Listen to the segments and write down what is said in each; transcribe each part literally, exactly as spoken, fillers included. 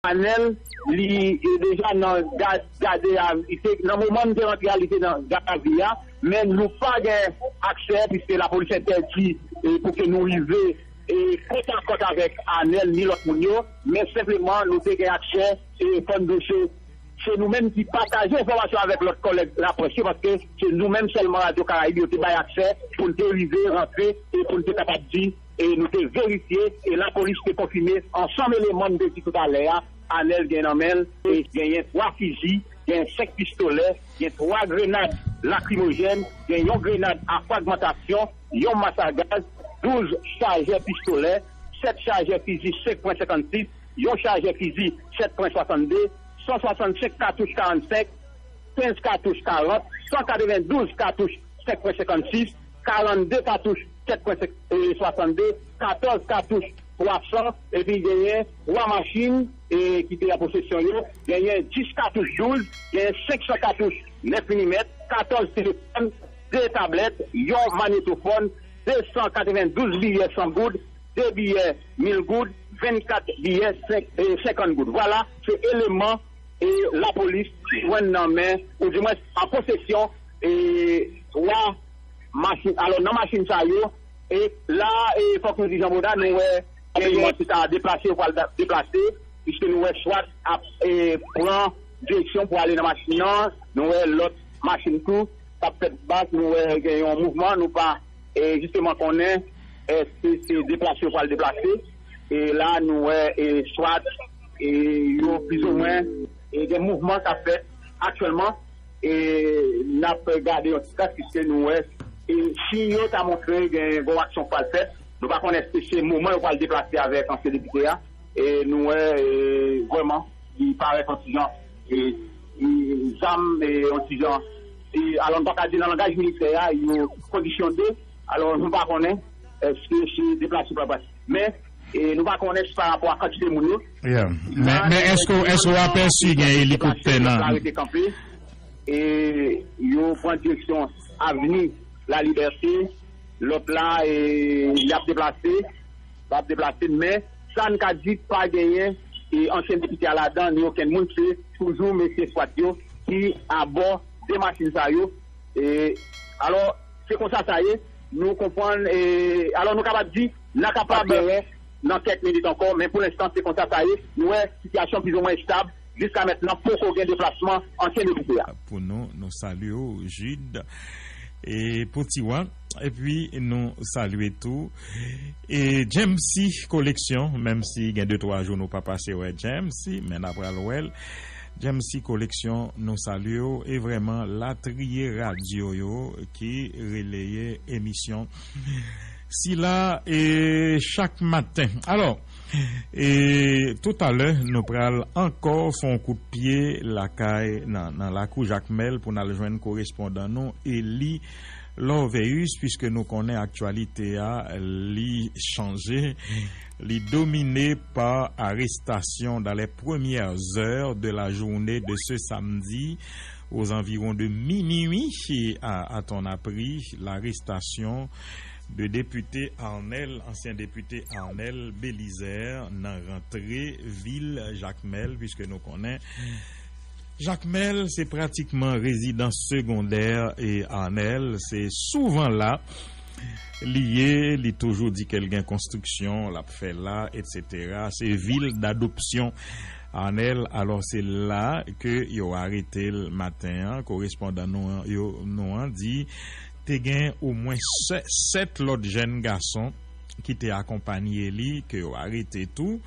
Anèl, li deja nan gade a, li te, nan moman m te rantre a, li te nan gade a, men nou pa gen aksè, piske lapolis entèdi pou ke nou rive kòtakòt avèk Anèl ni lòt moun yo, men senpleman nou te gen aksè, fò n di se nou menm ki pataje enfòmasyon avèk lòt kòlèg laprès yo, paske se nou menm sèlman Radyo Karayib yo te bay aksè pou n te rive rantre e pou n te kapab di e nou te verifye e lapolis te konfime ansanm eleman m te di toutalè a, Anèl gen nan men l, e genyen twa fizi, gen senk pistolè, gen twa grenad lakrimojèn, gen yon grenad a fragmantasyon, yon mas a gaz, douz chajè pistolè, sèt chajè fizi senk pwen senkannsis, yon chajè fizi sèt pwen swasann de, san swasannsenk katouch karannsenk, kenz katouch karant, san katrevendouz katouch senk pwen senkannsis, karannde katouch sèt pwen senk, e, swasann de, katòz katouch twa san, epi genyen twa machin, e, ki te an posesyon yo, genyen dis katouch douz, genyen senk san katouch nèf milimèt, katòz telefòn, de tablèt, yon manyetofòn, de san katrevendouz biyè san goud, de biyè mil goud, vennkat biyè senk, e, senkant goud. Vwala, se eleman e lapolis jwenn nan men, oudimwens an posesyon, e twa machin. Alò, nan machin sa yo, e la, e fòk nou di Jan Boda, nou wè, e, ki ta deplase, yo pral da- deplase, piske nou wè swat ap, e, pran direksyon pou ale nan machin nan, nou wè lòt machin tou, k ap fèt bak, nou wè gen yon mouvman, nou pa, e, jisteman konnen èske se deplase yo pral deplase. E la, nou wè, e, swat, e, yo plizoumwen, e, gen mouvman k ap fèt aktyèlman. E n ap gade yon ti kras, piske nou wè, e, si yo ta montre gen gwo aksyon k pral fèt, nou pa konnen èske se moman yo pral deplase avèk ansyen depite a. E nou wè, e, vrèman, li parèt yon ti jan, e, e, zam, e, yon ti jan, e, alò, nou pa ka di nan langaj militè a, yo kondisyone. Alò, nou pa konnen èske se deplase pa pase. Men, e, nou pa konnen si pa rapò a kantite moun yo. Yeah. Men, men èske, èske w apèsi gen elikoptè nan? Rete kanpe. E yo pran direksyon Avni Lalibète. Lòt la, e, y ap deplase. Y ap deplase, men sa n ka di, pa genyen, e, ansyen depite a ladan, ni okenn moun, se toujou mesye swat yo ki abò de machin sa yo. E, alò, se konsa sa ye. Nou konprann, e, alò, nou kapab di, n a kapab wè nan kèk minit ankò, men pou lenstan, se konsa sa ye. Nou wè sitiyasyon plizoumwen estab. Jiska mentnan, poko gen deplasman ansyen depite a. Pou nou, nou salye w, Jude, e pou Tiwa, epi nou salye tou, e James C Koleksyon, menm si gen de twa jou nou pa pase wè James, men n a pral wè l. James C Koleksyon, nou salye w, e vrèman, latriye radyo yo ki releye emisyon sila, e chak maten. Alò, e toutalè, nou pral ankò fè yon kout pye lakay nan, nan lakou Jakmèl pou n al jwenn korespondan nou, Eli Lorveus, piske nou konnen aktyalite a, li chanje, li domine pa arrestation dans les premières heures de la journée de ce samedi, aux environs de minuit, a, à ton appris, l'arrestation de député Arnel, ansyen depite Arnel Belizaire, nan rantre vil Jakmèl, piske nou konnen Jakmèl se pratikman rezidans segondè e Arnel, se souvan la li ye, li toujou di ke l gen konstriksyon l ap fè la, etsetera. Se vil dadopsyon Arnel, alò se la ke yo arete l maten an. Korespondan nou an, yo, nou an di te gen omwen sè- sèt lòt jèn gason ki te akonpanye li, ke yo arete tou.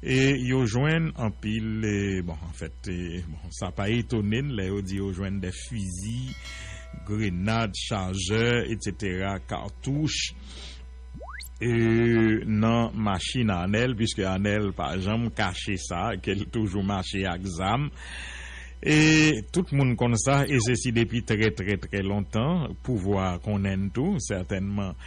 E yo jwenn anpil, e, bon, anfèt, e, bon, sa pa etone n lè yo di yo jwenn de fizi, grenad, chajè, etsetera, katouch, e, nan machin Arnel, piske Arnel pa janm kache sa, ke l toujou mache ak zam. E tout moun konn sa, e se si depi trè, trè, trè lontan, pouvwa konnen n tou, sètènman,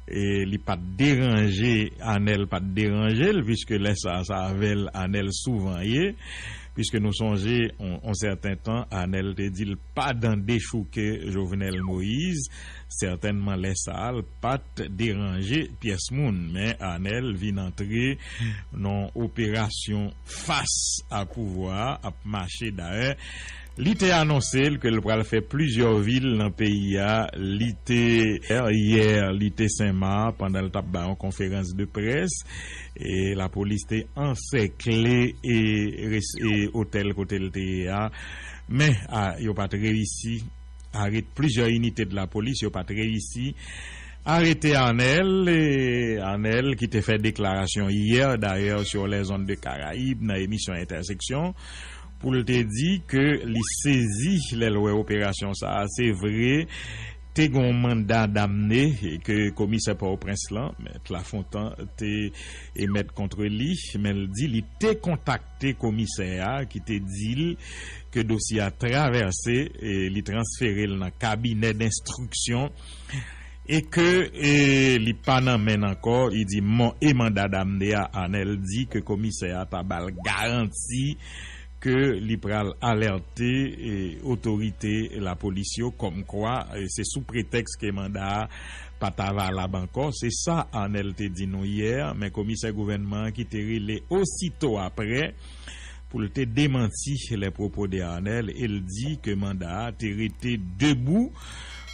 E li pa t deranje, Anèl pa t deranje l, piske lè sa, sa avè l Anèl souvan ye, piske nou sonje, on, on sèten tan, Anèl te di l pa dan dechouke Jovenel Moïse, sètènman lè sa a, l pa t deranje pyès moun, men Anèl vin antre nan operasyon fas a pouvwa a, ap mache dayè. Li te anonse l ke l pral fè plizyè vil nan peyi a. Li te, yè, li te Senmak pandan l t ap bay yon konferans de près. E lapolis te ansèkle e, res- e otèl kote l te ye a. Men, a, yo pa t reyisi arete plizyè inite de lapolis, yo pa t reyisi arete Anèl. E Anèl ki te fè deklarasyon yè, dayè, sur les ondes de Caraïbes, nan emisyon Entèseksyon, pou l te di ke li sezi lè l wè operasyon sa a. Se vre, te gen yon manda damne ke komisè Pòtoprens lan, Mèt Lafontan, te emèt kont li, men l di li te kontakte komisè a, ki te di l ke dosye a travèse, e li transfere l nan kabinè denstriksyon, e ke, e, li pa nan men l ankò. Li di, mon, e manda damne a, Anèl di ke komisè a ta ba l garanti ke li pral alète, e, otorite lapolis yo, kòmkwa, e, se sou pretèks ke manda a pa ta valab ankò. Se sa Anèl te di nou yè, men komisè gouvènman an ki te rele osito aprè pou l te demanti les propos de Anèl e l di ke manda a te rete debou.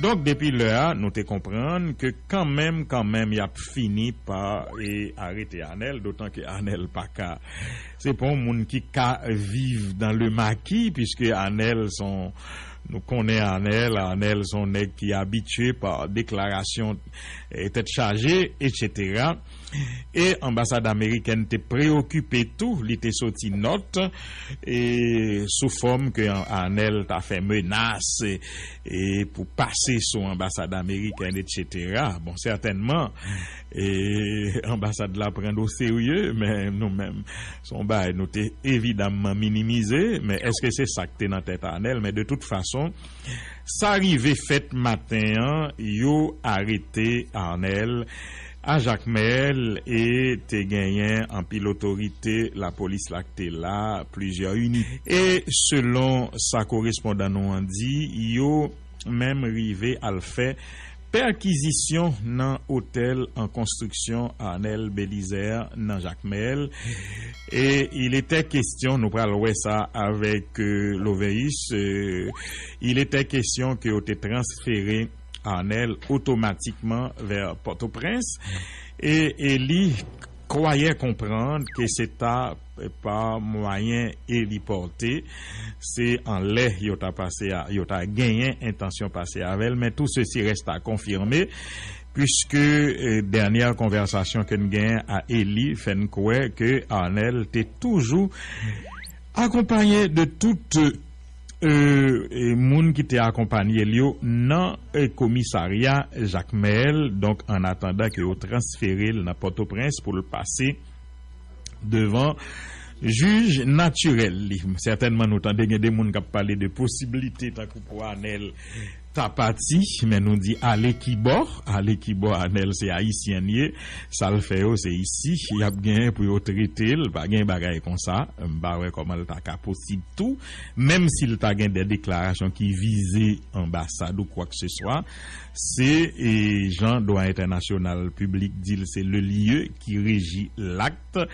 Donk, depi lè a, nou te konprann ke kanmenm, kanmenm, y ap fini pa, e, arete Anèl, dotan ke Anèl pa ka. Se pa yon moun ki ka viv dans le maquis, piske Anèl se yon, nou konnen Anèl, Anèl se yon nèg ki abitye pa deklarasyon, e, tèt chaje, etsetera. E anbasad amerikèn te preyokipe tou, li te soti nòt, e, sou fòm ke Anèl ta fè menas, e, e pou pase sou anbasad amerikèn, etsetera. Bon, sètènman, e, anbasad la pran l oserye, men nou menm, se yon bagay nou te evidamman minimize, men èske se sa k te nan tèt Anèl? Men de tout fason, sa rive fèt maten an, yo arete Anèl a Jakmèl e te genyen anpil otorite lapolis la k te la, plizyè inite. E selon sa korespondan nou an di, yo menm rive al fè pèkizisyon nan otèl an konstriksyon Anèl Belizaire nan Jakmèl. E il était question, nou pral wè sa avèk, e, Loveus, e, il était question ke yo te transfere Anèl otomatikman vè Pòtoprens. E, e li kwayè konprann ke se ta pa mwayen elipòte, se anlè yo ta pase a, yo ta genyen entansyon pase avè l, men tout ceci reste à confirmer, puisque, e, dènyè konvèsasyon ke n genyen a Eli fè n kwè ke Anèl te toujou akonpaye de tout, e, e, moun ki te akonpaye l yo nan, e, komisarya Jakmèl. Donk, an atandan ke yo transfere l nan Pòtoprens pou l pase devan jij natirèl li. Sètènman, nou tande gen de moun k ap pale de posiblite tankou pou Anèl ta pati, men nou di ale kibò, ale kibò, Anèl se ayisyen l ye, sa l fè yo se isi y ap genyen pou yo trete l, pa gen bagay konsa, m pa wè kòman l ta ka posib tou, menm si l ta gen de deklarasyon ki vize anbasad ou kwakeseswa, se, e, jan dwa entènasyonal piblik di l, se le lieu qui régit l'acte.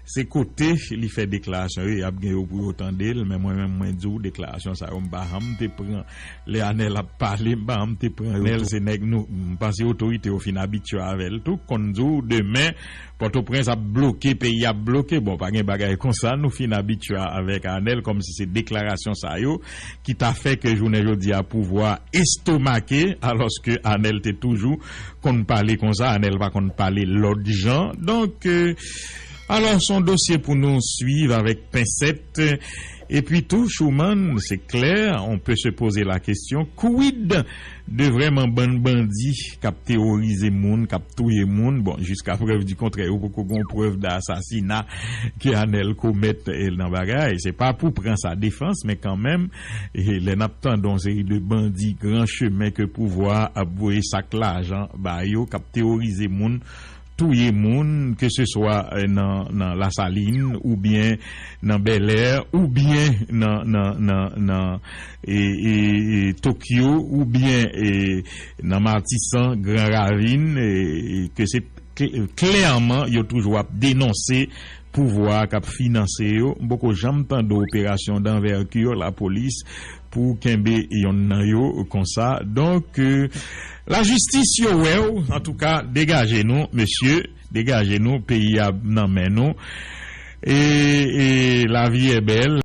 Se kote li fè deklarasyon yo, y ap gen yo pou yo tande l, men mwen menm, mwen di w, deklarasyon sa yo, m pa janm te pran. Lè Anèl ap pale, m pa janm te pran yo. Anèl se nèg nou, m panse otorite yo fin abitye avè l tou, konn di w, demen, Pòtoprens ap bloke, peyi ap bloke. Bon, pa gen bagay konsa, nou fin abitye avèk Anèl, kòmsi se deklarasyon sa yo ki ta fè ke jounen jodi a pouvwa estomake, alòske Anèl te toujou konn pale konsa, Anèl pa konn pale lòt jan. Donk, e, Alò, se yon dosye pou nou swiv avèk pensèt. Epi tou, Schumann, se klè, on peut se poser la question, quid de vrèman bann bandi k ap teworize moun, k ap touye moun? Bon, jiska prèv di kontrè, yo poko gon prèv de asasina ke Anèl komèt eh, nan bagay. Se pa pou pran sa defans, men kanmenm, eh, lè n ap tande yon seri de bandi gran chemen ke pouvwa ap voye sak lajan ba yo, k ap teworize moun, touye moun, ke se swa eh, nan, nan Lasalin, oubyen nan Bèlè, oubyen nan, nan, nan, nan e, e, e, Tokyo, oubyen e, nan Matisan, Gran Ravin, e, e, ke se kl- klèman yo toujou ap denonse pouvwa k ap finanse yo. M poko janm tande operasyon danvèti lapolis pou kenbe yonn nan yo konsa. Donk, eh, lajistis yo wè w. Antouka, degaje nou, mesye, degaje nou, peyi a nan men nou. E, e lavi è bèl.